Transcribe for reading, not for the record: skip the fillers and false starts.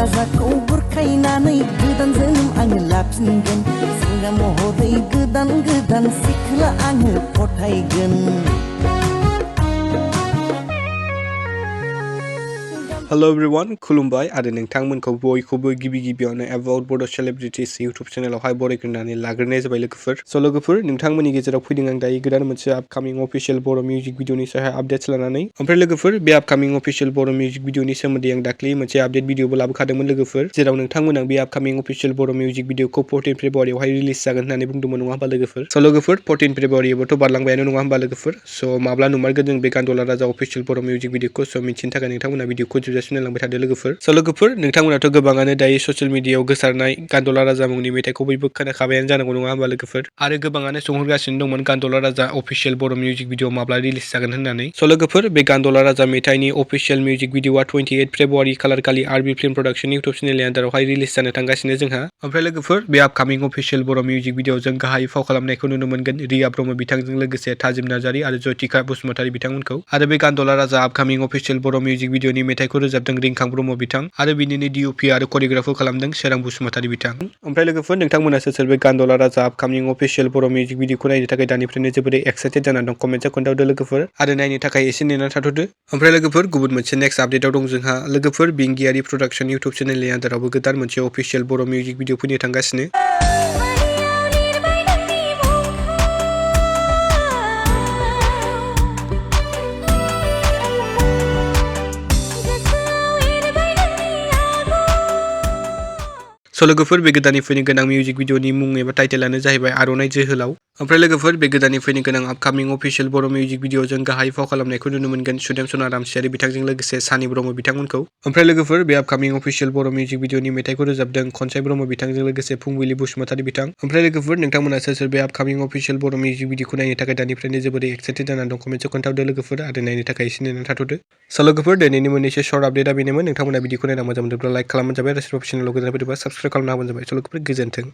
राजाखौ बुरखायनानै गोदान जोनोम आङो लाफिनगोन सेंग्रा महरै गोदान गोदान सिख्ला आङो फथायगोन। Hello everyone, खुलुमबाय आरो नोंथांमोनखौ बयखौबो गिबियावनो About Bodo Celebrities YouTube चेनेलावहाय बरायग्रोनानै लाग्रोनाय जाबाय लोगोफोर। लोगोफोर नोंथांमोननि गेजेराव फैदों आं दायो गोदान मोनसे आपकामिं अफिशियेल बर' मिउजिक भिडिअनि सायाव आपडेट्स लानानै। ओमफ्राय लोगोफोर बे आपकामिं अफिशियेल बर' मिउजिक भिडिअनि सोमोन्दै आं दाख्लै मोनसे आपडेट भिडिअबो लाबोखादोंमोन लोगोफोर, जेराव नोंथांमोना बे आपकामिं अफिशियेल बर' मिउजिक भिडिअखौ 14 फेब्रुवारियावहाय रिलिज जागोन होननानै बुंदोंमोन नङा होमबा लोगोफोर। लोगोफोर 14 फेब्रुवारियावबोथ' बारलांबायानो नङा होमबा लोगोफोर। माब्ला नुमारगोन जों बे गान्दला राजा अफिशियेल बर' मिउजिक भिडिअखौ मिथिनो थाखाय नोंथांमोना भिडिअखौ जोबजासिम नायलांबाय थादो लोगोफोर। लोगोफोर नोंथांमोनाथ' गोबाङानो दायो ससियेल मिडियायाव गोसारनाय गान्दला राजा मुंनि मेथाइखौ बयबो खोनाखाबायानो जानांगौ नङा होमबा लोगोफोर, आरो गोबाङानो सोंहरगासिनो दंमोन गान्दला राजा अफिशियेल बर' मिउजिक भिडिअ माब्ला रिलिज जागोन होननानै। लोगोफोर बे गान्दला राजा मेथाइनि अफिशियेल मिउजिक भिडिअआ 28 फेब्रुवारि खालार खालि आरबि फिल्म प्रडाक्शन इउटुब चेनेलनि आन्दारावहाय रिलिज जानो थांगासिनो जोंहा। ओमफ्राय लोगोफोर बे आपकामिं अफिशियेल बर' मिउजिक भिडिअजों गाहाय फाव खालामनायखौ नुनो मोनगोन रिया ब्रह्म बिथांजों लोगोसे ताजिम नार्जारी आरो जयतिका बसुमतारी बिथांमोनखौ। आरो बे गान्दला राजा आपकामिं अफिशियेल बर' मिउजिक भिडिअनि मेथाइखौ रोजाबदों रिंखां ब्रह्म बिथां आरो बिनिनो डिअपि आरो करिय'ग्राफखौ खालामदों सोरां बसुमतारी बिथां। ओमफ्राय लोगोफोर नोंथांमोना सोर बे गान्दला राजा आपकामिं अफिशियेल बर' मिउजिक भिडिअखौ नायनो थाखाय दानिफ्रायनो जोबोरै एक्साइटेड जानानै दं कमेन्टआव खोन्थाहरदो लोगोफोर, आरो नायनो थाखाय एसे नेनानै थाथ'दो। ओमफ्राय लोगोफोर गुबुन मोनसे नेक्स्ट आपडेटआव दं जोंहा लोगोफोर बिंगियारि प्रडाक्शन इउटुब चेनेलनि आन्दारावबो गोदान मोनसे अफिशियेल बर' मिउजिक भिडिअ फैनो थांगासिनो। लोगोफोर बे गोदाननि फैनो गोनां मिउजिक भिडिअनि मुं एबा टाइटेलानो जाहैबाय आर'नाइ जोहोलाव। ओमफ्राय लोगोफोर बे गोदाननि फैनो गोनां आपकामिं अफिशियेल बर' मिउजिक भिडिअजों गाहाय फाव खालामनायखौ नुनो मोनगोन सुदेम रामसियारि बिथांजों लोगोसे सानि ब्रह्म बिथांमोनखौ। ओमफ्राय लोगोफोर बे आपकामिं अफिशियेल बर' मिउजिक भिडिअनि मेथाइखौ रोजाबदों खनसाय ब्रह्म बिथांजों लोगोसे फुंबिलि बसुमतारी बिथां। ओमफ्राय लोगोफोर नोंथांमोना सोर बे आपकामिं अफिशियेल बर' मिउजिक भिडिअखौ नायनो थाखाय दानिफ्रायनो जोबोरै एक्साइटेड जानानै दं कमेन्टआव खोन्थाहरदो लोगोफोर, आरो नायनो थाखाय एसे नेनानै थाथ'दो। लोगोफोर दिनैनि मोननैसो सर्ट आपडेटआ बेनोमोन। नोंथांमोना भिडिअखौ नायना मोजां मोनदोंब्ला लाइक खालामबानो जाबाय आरो सोरबा चेनेलाव गोदान फैदोंबा साबस्क्राइब खालामना होबानो जाबाय। लोगोफोर गोजोन्थों।